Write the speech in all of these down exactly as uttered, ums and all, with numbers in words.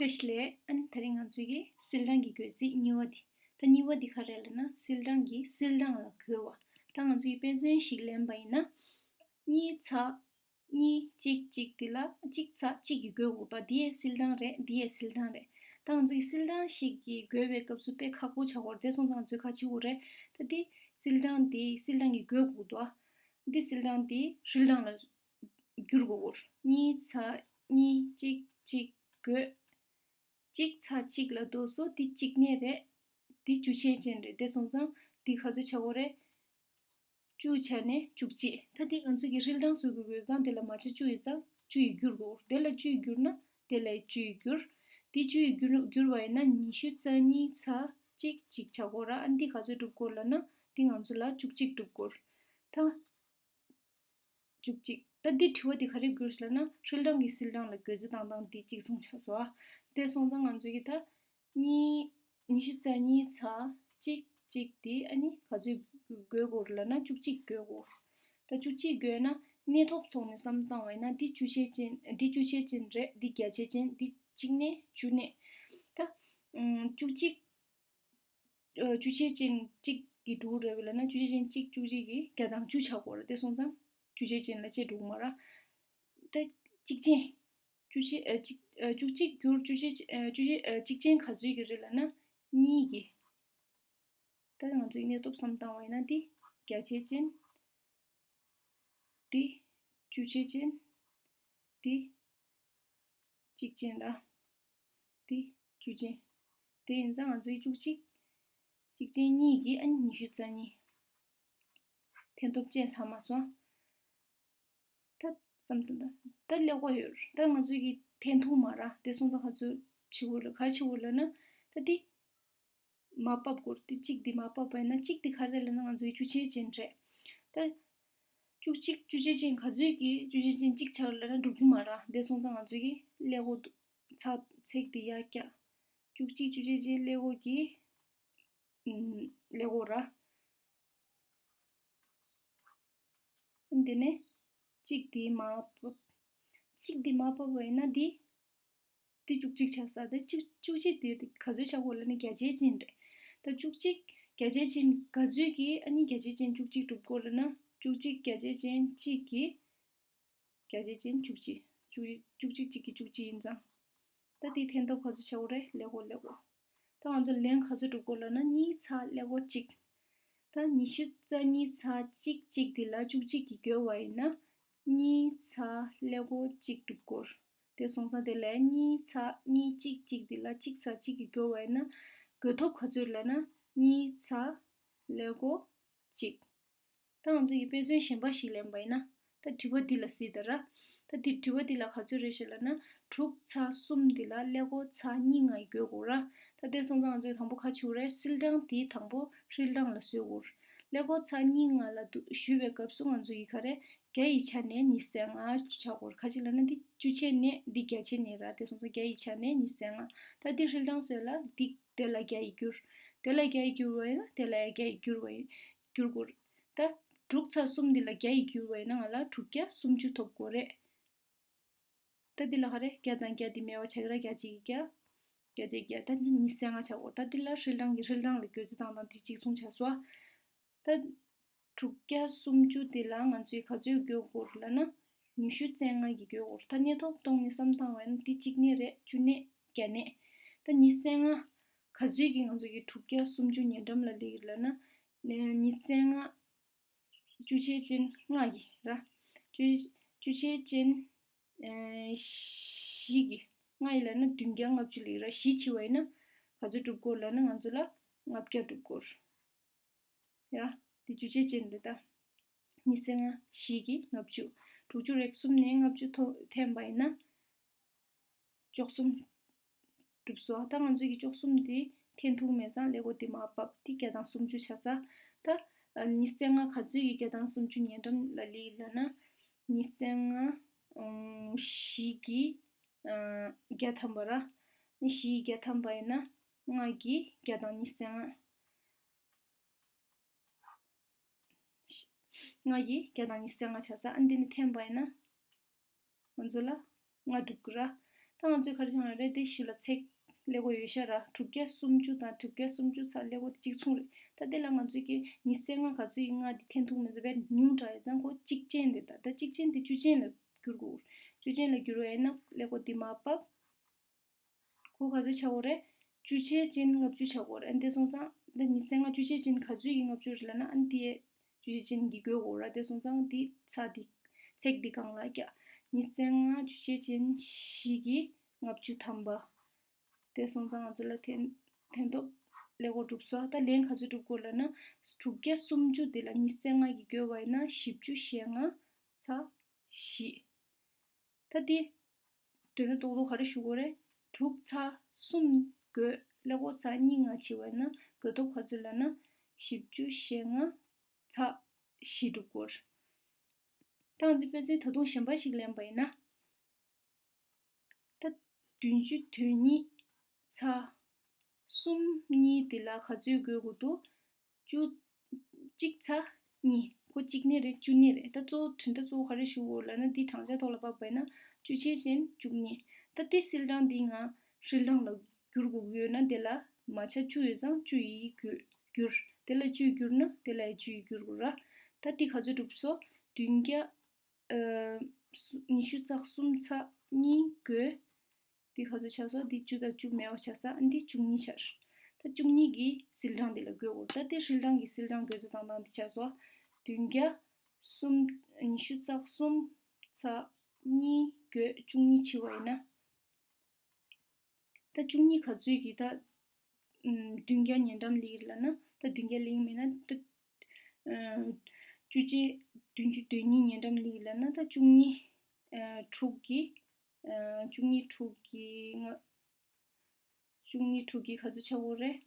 བཀྲ་ཤིས་བདེ་ལེགས། ཨ་ནི་དེ་རིང་ང་ཚོའི་གི་སིལ་གྲངས་ཀྱི་བགོ་རྩིས་གཉིས་པ་དེ། ད་གཉིས་པ་དེ་ག་རེ་ལབ་ན་སིལ་གྲངས་ཀྱི་སིལ་གྲངས་ལ་བགོ་བ། ད་ང་ཚོའི་དཔེ་མཚོན་ཞིག་ལེན་པ་ཡིན་ན། གཉིས་ཚེག་གཉིས་གཅིག་གཅིག་དེ་ལ་གཅིག་ཚེག་གཅིག་གིས་བགོ་དགོས། ད་འདི་ཡའི་སིལ་གྲངས་རེད། འདི་ཡའི་སིལ་གྲངས་རེད། ད་ང་ཚོ་གི་སིལ་གྲངས་ཤིག་གི་བགོ་བའི་སྐབས་སུ་དཔེ་ཁག་པོ་ཆགས་ཀྱི་ཡོད་རེད། དེ་སོང་ཙང་ང་ཚོས་ག་བྱེད་དགོས་རེད། ད་འདི་སིལ་གྲངས་འདི་སིལ་གྲངས་ཀྱིས་བགོ་དགོས་འདུག་ཨ། འདི་སིལ་གྲངས་འདི་རིལ་གྲངས་ལ་བསྒྱུར་དགོས་ཀྱི་ཡོད་རེད། གཉིས་ཚེག་གཉིས་གཅིག་གཅིག་བགོ། གཅིག་ཚེག་གཅིག་ལ་ལྡོག་སོང་། འདི་གཅིག་གནས་རེད། འདི་བཅུ་ཆའི་ཅན་རེད། དེ་སོང་ཙང་འདི་ག་ཚོད་ཆགས་ཀྱི་ཡོད་རེད། བཅུ་ཆ་ནས་བཅུ་གཅིག། ད་འདི་ང་ཚོ་གི་རིལ་གྲངས་བཟོ་དགོས་ཡོད་ཙང་དེ་ལ་མ་ཆ་བཅུ་ཡོད་ཙང་བཅུ་ཡིས་བསྒྱུར་དགོས། དེ་ལ་བཅུ་ཡིས་བསྒྱུར་ན་དེ་ལ་བཅུ་ཡིས་བསྒྱུར། འདི་བཅུ་ཡིས་བསྒྱུར་བསྒྱུར་བ་ཡིན་ན་ཉི་ཤུ་རྩ་གཉིས་ཚེག་གཅིག་གཅིག་ཆགས་ཀྱི་ཡོད་རེད། ཨ་འདི་ག་ཚོད་སྒྲུབ་དགོས་ལབ་ན་འདི་ང་ཚོ་ལ་བཅུ་གཅིག་སྒྲུབ་དགོས། ད་བཅུ་གཅིག། ད་འདི་དྲི་བ་འདི་ག་རེ་བསྒྱུར་ལབ་ན་རིལ་གྲངས་ཀྱི་སིལ་གྲངས་ལ་བགོ་རྩིས་བཏང་སྟངས་འདི་གཅིག་མཚུངས་ཆགས་སོང་ཨ། དེ་སོང་ཙང་ང་ཚོ་གི་ད་གཉིས་ཉི་ཤུ་རྩ་གཉིས་ཚེག་གཅིག་གཅིག་འདི་ཨ་ནི་ག་ཚོད་བགོ་དགོས་ལབ་ན་བཅུ་གཅིག་བགོ་དགོས། ད་བཅུ་གཅིག་བགོས་ན་གནས་ཐོབ་ཐོག་ནས་བསམ་བཏང་བ་ཡིན་ན་འདི་བཅུ་ཆའི་ཅན་འདི་བཅུ་ཆའི་ཅན་རེད། འདི་བརྒྱ་ཆའི་ཅན། འདི་གཅིག་གནས་བཅུ་གནས། ད་ཨུམ་བཅུ་གཅིག་ཨ་བཅུ་ཆའི་ཅན་གཅིག་གི་དྲུག་རེད་པས་ལབ་ན་བཅུ་ཆའི་ཅན་གཅིག་བཅུ་གཅིག་གི་བརྒྱ་དང་བཅུ་ཆགས་ཀྱི་ཡོད་རེད། དེ་སོང་ཙང་བཅུ་ཆའི་ཅན་ལ་བཅད་འགྲོ་གི་མ་རེད། ད་གཅིག་ཅན། བཅུ་ཆའི་ཨ་གཅིག་ཨ་བཅུ་གཅིག་བསྒྱུར་བཅུ་ཆའི་ཨ་བཅུ་ཆའི་ཨ་གཅིག་ཅན་ག་ཚོད་ཀྱི་རེད་ལབ་ན་གཉིས་ཀྱི། ད་ང་ཚོའི་གནས་སྟོབས་བསམ་བཏང་བ་ཡིན་ན་འདི་བརྒྱ་ཆའི་ཅན། འདི་བཅུ་ཆའི་ཅན། འདི་གཅིག་ཅན་ར། འདི་བཅུ་ཅན། དེ་ཡིན་ཙང་ང་ཚོའི་བཅུ་གཅིག་གཅིག་ཅན་གཉིས་ཀྱི་ཨ་ནི་ཉི་ཤུ་རྩ་གཉིས། ཐེན་ཐོབ་བཅས་ལྷག་མ་སོང་། ད་བསམ་དོན་ད་ད་ཀླད་ཀོར་ཡོད། ད་ང་ཚོའི་གི་ཐེན་ཐུང་མ་ར། དེ་སོང་ཙང་ག་ཚོད་བྱེད་དགོས་ལ་ག་རེ་བྱེད་དགོས་ལབ་ན། ད་འདི་མར་ཕབ་དགོས། དེ་གཅིག་འདི་མར་ཕབ་པ་ཡིན་ན་གཅིག་འདི་ག་རེ་ལབ་ན་ང་ཚོའི་བཅུ་ཆའི་ཅན་རེད། ད་བཅུ་གཅིག་བཅུ་ཆའི་ཅན་ག་ཚོད་ཀྱི་བཅུ་ཆའི་ཅན་གཅིག་ཆགས་ལབ་ན་འགྲུབ་ཀྱི་མ་རེད། དེ་སོང་ཙང་ང་ཚོའི་གི་ཀླད་ཀོར་འདུག་ཚ་ཚེག་འདི་ཡར་བཀྱག་བཅུ་གཅིག་བཅུ་ཆའི་ཅན་ཀླད་ཀོར་གྱི་ཨུམ་ཀླད་ཀོར་ར། དེ་ནས་གཅིག་འདི་མར་ཕབ། གཅིག་འདི་མར་ཕབ་པ་ཡིན་ན་འདི། འདི་བཅུ་གཅིག་ཆགས་ས། ད་བཅུ་བཅུ་གཅིག་དེ་ག་ཚོད་ཆགས་ཀྱི་ཡོད་ལབ་ན་བརྒྱ་ཆའི་ཅན་རེད། ད་བཅུ་གཅིག་བརྒྱ་ཆའི་ཅན་ག་ཚོད་ཀྱིས་ཨ་ནི་བརྒྱ་ཆའི་ཅན་བཅུ་གཅིག་གྲུབ་ཀྱི་ཡོད་ལབ་ན། བཅུ་གཅིག་བརྒྱ་ཆའི་ཅན་གཅིག་གིས་བརྒྱ་ཆའི་ཅན་བཅུ་གཅིག་བཅུ་གཅིག་བཅུ་གཅིག་གཅིག་གིས་བཅུ་གཅིག་ཡིན་ཙང་། ད་དེའི་ཐེན་ཐོབ་ག་ཚོད་ཆགས་ཀྱི་ཡོད་རེད། ཀླད་ཀོར་ཀླད་ཀོར། ད་ང་ཚོ་ལན་ག་ཚོད་སྒྲུབ་དགོས་ལབ་ན་གཉིས་ཚེག་ཀླད་ཀོར་གཅིག་ད་ཉི་ཤུ་རྩ་གཉིས་ཚེག་གཅིག་གཅིག་འདི་ལ་བཅུ་གཅིག་གིས་བགོས་པ་ཡིན་ན་གཉིས་ཚེག་ཀླད་ཀོར་གཅིག་སྒྲུབ་དགོས། དེ་སོང་ཙང་དེ་ལ་གཉིས་ཚེག་གཉིས་གཅིག་གཅིག་འདི་ལ་གཅིག་ཚེག་གཅིག་གིས་བགོས་པ་ཡིན་ན་བགོས་ཐོབ་ག་ཚོད་ལབ་ན་གཉིས་ཚེག་ཀླད་ཀོར་གཅིག་ད་ང་ཚོ་ཡི་དཔེ་མཚོན་གཞན་པ་ཞིག་ལེན་པ་ཡིན་ན། ད་དྲི་བ་འདི་ལ་གཟིགས་དང་ར། ད་འདི་དྲི་བ་འདི་ལ་ག་ཚོད་རེད་ཞེས་ལབ་ན། དྲུག་ཚེག་གསུམ་འདི་ལ་ཀླད་ཀོར་ཚེག་གཉིས་ལྔ་ཡིས་བགོས་དགོས་ར། ད་དེ་སོང་ཙང་ང་ཚོས་དང་པོ་ག་རེ་བྱེད་དགོས་རེད། སིལ་གྲངས་འདི་དང་པོ་རིལ་གྲངས་ལ་བཟོ་དགོས། ཀླད་ཀོར་ཚེག་གཉིས་ལྔ་ལ་བསྡུ་ཞུས་པའི་སྐབས་སུ་ང་ཚོ་ཡི་ག་རེ། བརྒྱ་ཡི་ཆ་ནས་ཉི་ཤུ་རྩ་ལྔ་ཆགས་དགོས་རེད། ག་ཅི་ལབ་ན་འདི་བཅུ་ཆའི་གནས་འདི་བརྒྱ་ཆའི་གནས་ར། དེ་སོང་ཙང་བརྒྱ་ཡི་ཆ་ནས་ཉི་ཤུ་རྩ་ལྔ། ད་འདི་རིལ་གྲངས་བཟོས་ལ་འདི་དེ་ལ་བརྒྱ་ཡིས་བསྒྱུར། དེ་ལ་བརྒྱ་ཡིས་བསྒྱུར་བ་ཡིན་ན་དེ་ལ་ཡང་བརྒྱ་ཡིས་བསྒྱུར་བ་ཡིན། བསྒྱུར་དགོས། ད་དྲུག་ཚེག་གསུམ་འདི་ལ་བརྒྱ་ཡིས་བསྒྱུར་བ་ཡིན་ན་ང་ལ་དྲུག་བརྒྱ་སུམ་ཅུ་ཐོབ་དགོས་རེད། ད་འདི་ལ་ག་རེ་བརྒྱ་དང་བརྒྱ་འདི་མེད་པ་ཆགས་ཀྱི་ར། བརྒྱ་གཅིག་གིས་བརྒྱ། བརྒྱ་གཅིག་བརྒྱ། ད་འདི་ཉི་ཤུ་རྩ་ལྔ་ཆགས་དགོས། ད་འདི་ལ་རིལ་གྲངས་ཀྱི་རིལ་གྲངས་ལ་བགོ་རྩིས་བཏང་སྟངས་འདི་གཅིག་མཚུངས་ཆགས་སོང་ཨ། ད་དྲུག་བརྒྱ་སུམ་ཅུ་འདི་ལ་ང་ཚོས་ག་ཚོད་བགོ་དགོས་ལབ་ན་ཉི་ཤུ་རྩ་ལྔ་གིས་བགོ་དགོས། ད་གནས་ཐོབ་ཐོག་ནས་བསམ་བཏང་བ་ཡིན་ན་འདི་གཅིག་གནས་རེད། བཅུ་གནས་བརྒྱ་གནས། ད་ཉི་ཤུ་རྩ་ལྔ་ག་ཚོད་ཀྱིས་ང་ཚོ་གི་དྲུག་བརྒྱ་སུམ་ཅུ་ཉེ་འགྲམ་ལ་སླེབས་ཀྱི་ལབ་ན། ཉི་ཤུ་རྩ་ལྔ་བཅུ་ཆའི་ཅན་ལྔ་ཡིས་ར། བཅུ་བཅུ་ཆའི་ཅན་ཨེ་བཞི་གིས་ལྔ་ཡིས་ལབ་ན་བདུན་བརྒྱ་ལྔ་བཅུ་སླེབས་ར། བཞི་བྱས་པ་ཡིན་ན་ག་ཚོད་སྒྲུབ་དགོས་ལབ་ན་ང་ཚོ་ལ་ལྔ་བརྒྱ་སྒྲུབ་དགོས་ར། འདི་བཅུ་ཆའི་ཅན་རེད་ད། ཉི་ཤུ་རྩ་ལྔ་བཞི་གིས་ལྔ་བཅུ། དྲུག་ཅུ་རེ་གསུམ་ནས་ལྔ་བཅུ་ཐོ་འཐེན་པ་ཡིན་ན། བཅུ་གསུམ་གྲུབ་སོང་། ད་ང་ཚོས་ཀྱི་བཅུ་གསུམ་འདི་འཐེན་ཐུབ་མེད་ཙང་ཀླད་ཀོར་འདི་མར་ཕབ། འདི་བརྒྱ་དང་སུམ་ཅུ་ཆགས་ས། ད་ཉི་ཤུ་རྩ་ལྔ་ག་ཚོད་ཀྱིས་བརྒྱ་དང་སུམ་ཅུ་ཉེ་འགྲམ་ལ་སླེབས་ལབ་ན། ཉི་ཤུ་རྩ་ལྔ་བཞི་གིས་བརྒྱ་ཐམ་པ་ར། བཞི་ཡིས་བརྒྱ་ཐམ་པ་ཡིན་ན་ལྔ་གིས་བརྒྱ་དང་ཉི་ཤུ་རྩ་ལྔ། ལྔ་ཡིས་བརྒྱ་དང་ཉི་ཤུ་རྩ་ལྔ་ཆགས་ས། ཨ་འདི་ནི་འཐེན་པ་ཡིན་ན་ང་ཚོ་ལ་ལྔ་འགྲུབ་ཀྱི་ར། ད་ ད་ང་ཚོས་ག་རེ་བྱུང་ཡོད་རེད། དེ་གཞི་ལ་ཚེག་ཀླད་ཀོར་ཡོད་ཤག་ར། དྲུག་བརྒྱ་སུམ་ཅུ་དང་དྲུག་བརྒྱ་སུམ་ཅུ་རྩ་ཀླད་ཀོར་དེ་གཅིག་མཚུངས་རེད། ད་དེ་ལ་ང་ཚོས་ཀྱི་ཉི་ཤུ་རྩ་ལྔ་ག་ཚོད་ཀྱི་ལྔ་དེ་འཐེན་ཐུབ་མེད་ཙང་བས་ཉུང་དྲགས་ཡོད་ཙང་ཁོ་གཅིག་ཅན་དེ། ད་ད་གཅིག་ཅན་དེ་བཅུ་ཅན་ལ་བསྒྱུར་དགོས། བཅུ་ཅན་ལ་བསྒྱུར་བ་ཡིན་ན་ཀླད་ཀོར་དེ་མར་ཕབ། ཁོ་ག་ཚོད་ཆགས་ཀྱི་ཡོད་རེད། བཅུ་ཆའི་ཅན་ལྔ་བཅུ་ཆགས་ཀྱི་ཡོད་རེད། དེ་སོང་ཙང་ད་ཉི་ཤུ་རྩ་ལྔ་བཅུ་ཆའི་ཅན་ག་ཚོད་ཀྱི་ལྔ་བཅུ་རེད་ལབ་ན་ཨ་ནི་དེ་བཅུ་ཆའི་ཅན་གྱིས་བགོ་དགོས་ར། དེ་སོང་ཙང་དེ་ཚེག་དེ་ཚེག་དེ་སྒང་ལ་རྒྱག་ཉི་ཤུ་རྩ་ལྔ་བཅུ་ཆའི་ཅན་བཞི་གིས་ལྔ་བཅུ་ཐམ་པ། དེ་སོང་ཙང་ང་ཚོ་ལ་འཐེན་འཐེན་ཐོབ་ཀླད་ཀོར་གྲུབ་སོང་། ད་ལན་ག་ཚོད་གྲུབ་དགོས་ལབ་ན་དྲུག་བརྒྱ་སུམ་ཅུ་དེ་ལ་ཉི་ཤུ་རྩ་ལྔ་གིས་བགོས་པ་ཡིན་ན་བཞི་བཅུ་ཞེ་ལྔ་ཚེག་བཞི། ད་དེ་དོན་དག་རྡོག་རྡོག་ག་རེ་ཞུ་དགོས་རེད། དྲུག་ཚེག་གསུམ་བགོས། ཀླད་ཀོར་ཚེག་གཉིས་ལྔ་བྱས་པ་ཡིན་ན་བགོས་ཐོབ་ག་ཚོད་ལབ་ན་བཞི་བཅུ་ཞེ་ལྔ་ཚེག་བཞི་འགྲུབ་དགོས་རེད། ད་ང་ཚོས་དཔེ་མཚོན་ད་དུང་གཞན་པ་ཞིག་ལེན་པ་ཡིན་ན། ད་བདུན་ཅུ་དོན་གཉིས་ཚེག་གསུམ་གཉིས་དེ་ལ་ག་ཚོད་བགོ་དགོས་འདུག་བཅུ། གཅིག་ཚེག་གཉིས། ཁོ་གཅིག་ནི་རེད། བཅུ་ནི་རེད། ད་གཙོ་བོ་དོན་དག་གཙོ་བོ་ག་རེ་ཞུ་དགོས་ལབ་ན་འདི་བགྲང་བྱ་ཐོག་ལ་ཕབ་པ་ཡིན་ན་བཅུ་ཆའི་ཅན་བཅུ་གཉིས། ད་དེ་སིལ་གྲངས་འདི་ང་ཧྲིལ་གྲངས་ལ་བསྒྱུར་དགོས་ཀྱི་ཡོད་ན་དེ་ལ་མ་ཆ་བཅུ་ཡོད་ཙང་བཅུ་ཡིས་བསྒྱུར། བསྒྱུར། དེ་ལ་བཅུ་ཡིས་བསྒྱུར་ན་དེ་ལ་ཡང་བཅུ་ཡིས་བསྒྱུར་དགོས་ར། ད་འདི་ག་ཚོད་གྲུབ་སོང་། བདུན་བརྒྱ། ཨ། སུ། ཉི་ཤུ་རྩ་གསུམ་ཚེག་གཉིས་བགོས། འདི་ག་ཚོད་ཆགས་སོང་། འདི་བཅུ་དང་བཅུ་མེད་པ་ཆགས་སོང་། འདི་བཅུ་གཉིས་ཆགས། ད་བཅུ་གཉིས་ཀྱི་སིལ་གྲངས་འདི་ལ་བགོ་དགོས། ད་དེ་ཧྲིལ་གྲངས་ཀྱི་སིལ་གྲངས་བགོ་ཚེ་བཏང་སྟངས་འདི་ཆགས་སོང་། བདུན་བརྒྱ་གསུམ། ཉི་ཤུ་རྩ་གསུམ་ཚེག་གཉིས་བགོས་བཅུ་གཉིས་བྱས་པ་ཡིན་ན། ད་བཅུ་གཉིས་ག་ཚོད་ཀྱི་ད། ཨམ། བདུན་བརྒྱ་ཉེ་འགྲམ་སླེབས་ལབ་ན་ད་བདུན་བརྒྱ་སླེབས་མེད་ན་ད། ཨ། བཅུ་གཅིག་བདུན་ཅུ་དོན་གཉིས་ཉེ་འགྲམ་སླེབས་ལབ་ན་ད་བཅུ་གཉིས། ཨ། དྲུག་གི། ཨ། བཅུ་གཉིས་དྲུག་གི་ལྔ། བཅུ་གཉིས་དྲུག་གི་ག་ཚོད་ཆགས་ཀྱི་ཡོད་རེད།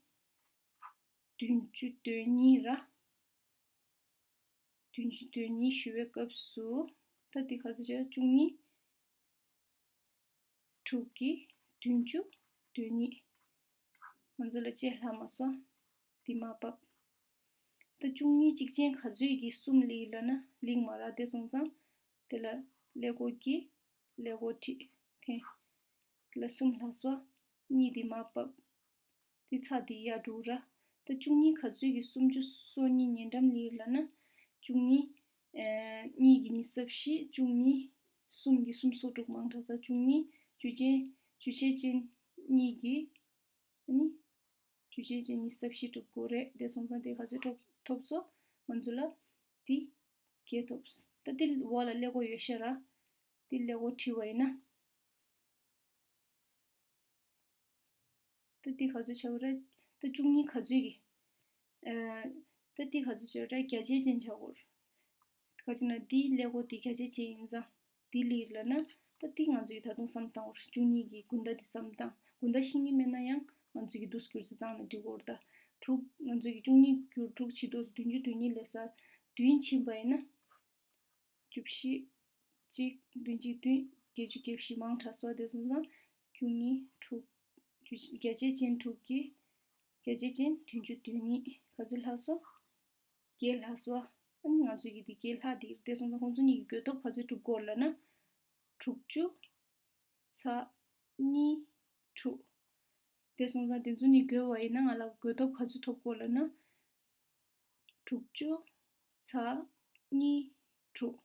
བདུན་ཅུ་དོན་གཉིས་ར། བདུན་ཅུ་དོན་གཉིས་ཞུ་བའི་སྐབས་སུ་ད་འདི་ག་ཚོད་ཆགས། བཅུ་གཉིས་དྲུག་གི་བདུན་ཅུ་དོན་གཉིས། ང་ཚོ་ལ་བཅས་ལྷག་མ་སོང་། འདི་མར་ཕབ། ད་བཅུ་གཉིས་གཅིག་ཅན་ག་ཚོད་ཀྱི་གསུམ་སླེབས་ལབ་ན་སླེབས་མ་རེད། དེ་སོང་ཙང་དེ་ལ་ཀླད་ཀོར་གྱིས་ཀླད་ཀོར་ཁྲིད་འཐེན། དེ་ལ་གསུམ་ལྷག་སོང་། གཉིས་འདི་མར་ཕབ། དེ་ཚེག་དེ་ཡར་འགྲོ་ར། ད་བཅུ་གཉིས་ག་ཚོད་ཀྱི་སུམ་ཅུ་སོ་གཉིས་ཉེ་འགྲམ་སླེབས་ལབ་ན། བཅུ་གཉིས། ཨ། གཉིས་ཀྱི་ཉི་ཤུ་རྩ་བཞི། བཅུ་གཉིས། གསུམ་གྱི་སུམ་སོ་དྲུག་མང་དྲགས་ཙང་བཅུ་གཉིས། བཅུ་ཅན། བཅུ་ཆའི་ཅན་གཉིས་ཀྱི། ཨ་ནི། བཅུ་ཆའི་ཅན་ཉི་ཤུ་རྩ་བཞི་གྲུབ་དགོས་རེད། དེ་སོང་ཙང་དེ་ག་ཚོད་ཐོབ་ཐོབ་སོང་། ང་ཚོ་ལ་དེ་བརྒྱད་ཐོབ་སོང་། ད་དེ་འོག་ལ་ཀླད་ཀོར་ཡོད་ཤག་ར། དེ་ཀླད་ཀོར་བྲིས་པ་ཡིན་ན། ད་འདི་ག་ཚོད་ཆགས་ཀྱི་རེད། ད་བཅུ་གཉིས་ག་ཚོད་ཀྱི། ཨ། ད་འདི་ག་ཚོད་ཆགས་ཀྱི་རེད། བརྒྱ་ཆའི་ཅན་ཆགས་ཀྱི་རེད། ག་ཅི་ན་འདིའི་ཀླད་ཀོར་འདི་བརྒྱ་ཆའི་ཅན་ཡིན་ཙང་འདི་ལ་ཡིན་ལབ་ན། ད་འདི་ང་ཚོས་ད་དུང་བསམ་བཏང་དགོས་རེད། བཅུ་གཉིས་ཀྱི་དགུང་ཟླ་འདི་བསམ་བཏང་། དགུང་ཟླ་ཤེས་ཀྱི་མེད་ན་ཡང་ང་ཚོས་ཀྱི་འདུག་སེ་བསྒྱུར་ཚེ་བཏང་ནས་འབྲི་དགོས་རེད། ད་དྲུག་ང་ཚོས་ཀྱི་བཅུ་གཉིས་བསྒྱུར་དྲུག་བྱེད་དུས་བདུན་ཅུ་དོན་གཉིས་ལས་ས་བདུན་ཕྱིན་པ་ཡིན་ན། བཅུ་བཞི། གཅིག་བདུན་གཅིག་བདུན། བརྒྱད་ཅུ་གྱ་བཞི་མང་དྲགས་སོང་། དེ་སོང་ཙང་བཅུ་གཉིས་དྲུག་བརྒྱ་ཆའི་ཅན་དྲུག་གི། བརྒྱ་ཆའི་ཅན་བདུན་ཅུ་དོན་གཉིས་ག་ཚོད་ལྷག་སོང་། བརྒྱད་ལྷག་སོང་། ཨ་ནི་ང་ཚོས་ཀྱི་དེ་བརྒྱད་ལྷག་དེ། དེ་སོང་ཙང་ཁོང་ཚོ་གཉིས་ཀྱི་བགོ་ཐོབ་ག་ཚོད་གྲུབ་ཀྱི་ཡོད་ལབ་ན། དྲུག་ཅུ་ཚེག་གཉིས་དྲུག་དེ་སོང་ཙང་དེ་ཚོ་གཉིས་བགོས་པ་ཡིན་ན་ང་ལ་བགོ་ཐོབ་ག་ཚོད་ཐོབ་ཀྱི་ཡོད་ལབ་ན། དྲུག་ཅུ་ཚེག་གཉིས་དྲུག